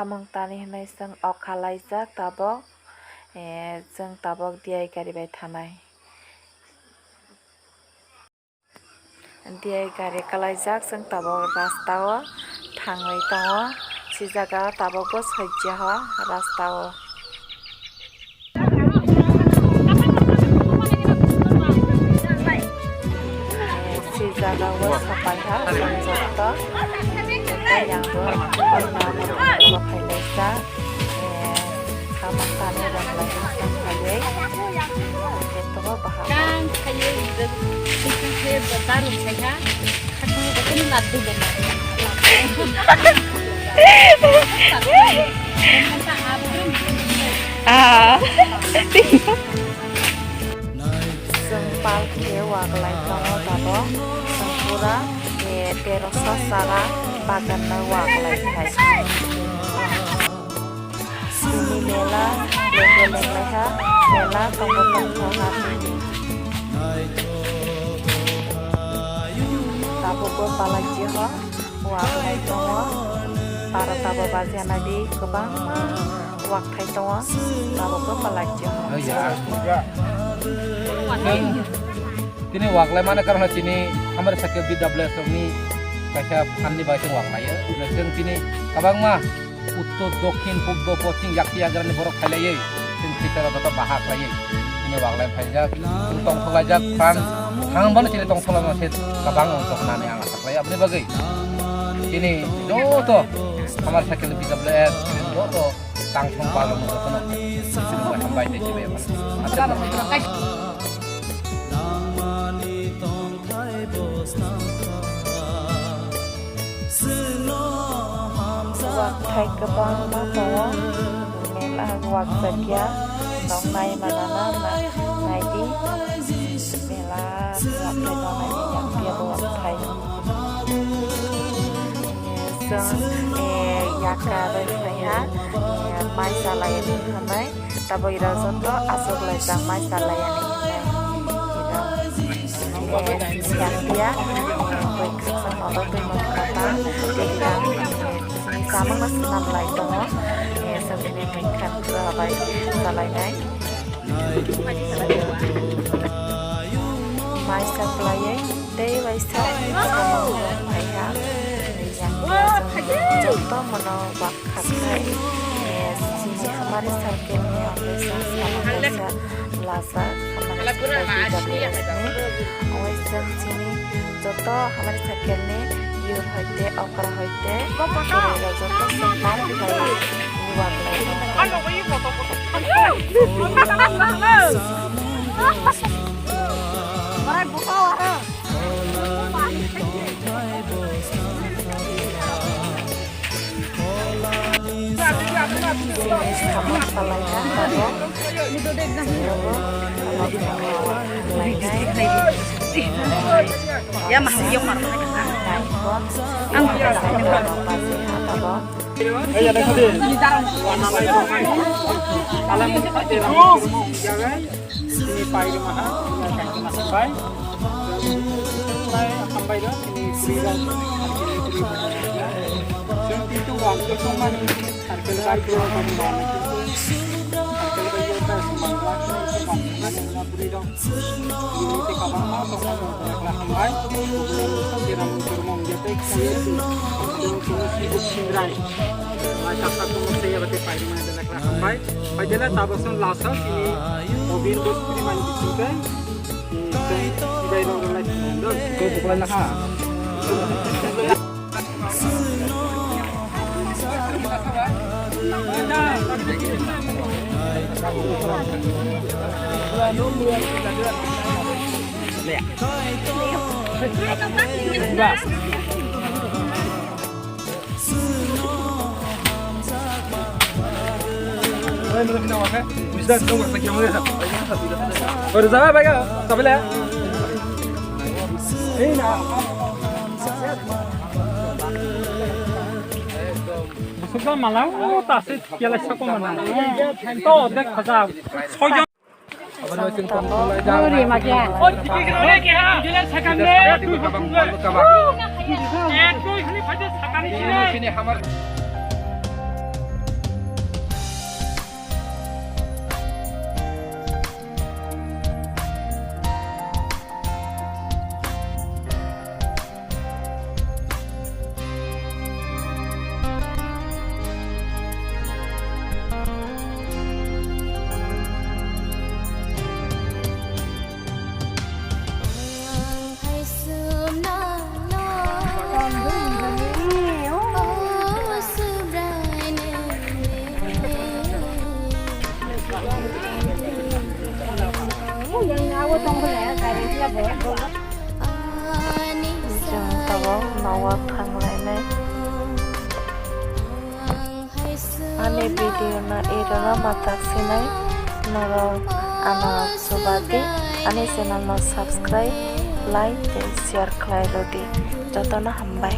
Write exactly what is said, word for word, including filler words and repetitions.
Samung tani hinwi chwng okha laijak tabok, eh, chwng tabok D I gari bai thanai. D I gari kalaijak, chwng tabok rasta o thangwi tongo. Si jaga tabok bo sojya ho rasta o. Si jaga o sapai ha, chwng joto. Yang bo, bo phailai jak. Eh, samung tani rok lai tong phaiwi. Jotobo bahai. Kang phaiwi, khe bazaar rok phaikha. Khatungni khatungni laddu bena. Ah. Chwng pal khe waglai tongo tabok. Chwng pura, eh, teroso chara bagan no waglai khai. Tini mela lengbo lenglai ha, mela tongbo tongthok ha tini. Tabukbo palai je ho, waglai tongo. Barota bo baja nai di, kwbangma wakthai tongo. Tabukbo palai je ho. Tini waglai mani karon chini hamari sakhe B W S rokni kaisa phan ni bai chwng waglai o. Chwng tini kwbangma uttor, dokhin, purbo, poschim, yakti yagrani borok phailaiwi chwng Tripura joto baha khlaiwi chini waglai phaijak. Chwng tongthok laijak phan thang bano chini tongthok laima se kwbang wngjok nani ang asa khlai. Aboni bagwi chini joto hamari sakhe B W S joto Tang song palung jotono. Hambai tei sibai. Wakthai kwbangma tongo. Mela wakjakya. Noknai manana na naidi. Mela wakthai tongnai yang piya bo wakthai. Chwng, eh, yaka rwphaiha, eh, mai salai hinwi hwnwi, tabuk iro joto achuk laijak mai salai ani hinwi. Iro, eh, yang piya, eh, bwkhak chwng nodo twi motha motha, tei iro, eh, chamungno swnam lai tongo, eh, chwng bini bwkhak bai salainai. Mai sa kwlaiwi tei waisa samung rok phaiha. Joto mono bak khakhai. Chini hamari cycle ni ang waisa samung waisa lasa hamari cycle ni. Waisa chini joto hamari cycle ni yur hoite okra hoite. Joto song pam khlai. Ya, mah, yang mana? Ang Alam sini pai rumah, pai rumah sampai. Pai sampai dah sini beri dah. Yang itu waktu cuma ini harga baik dua kali mana itu. Harga baik dua kali mana itu waktu mana beri dah. Ini teka bang mau kok kamu berapa hambai. Kiram kurmong jatuh saya itu. Yang sini sibuk sindrai. Lai saksa tongmo se yabate pairima jala kla hambai. Paidela tabasong lasa sini obin bos kuri mani bisingke. Ibai rong rong lai tong do. Ko bukla na ha. Busukda malang, o tase kela sako mana. To dek khaja. Soijon. Tabuk. Tabuk. Chwng tabuk nogo thanglainai. Ani video no irwna mwthak sinai norok ano chubadi, ani channel no subscribe, like tei share khlai rwdi. Jotono hambai.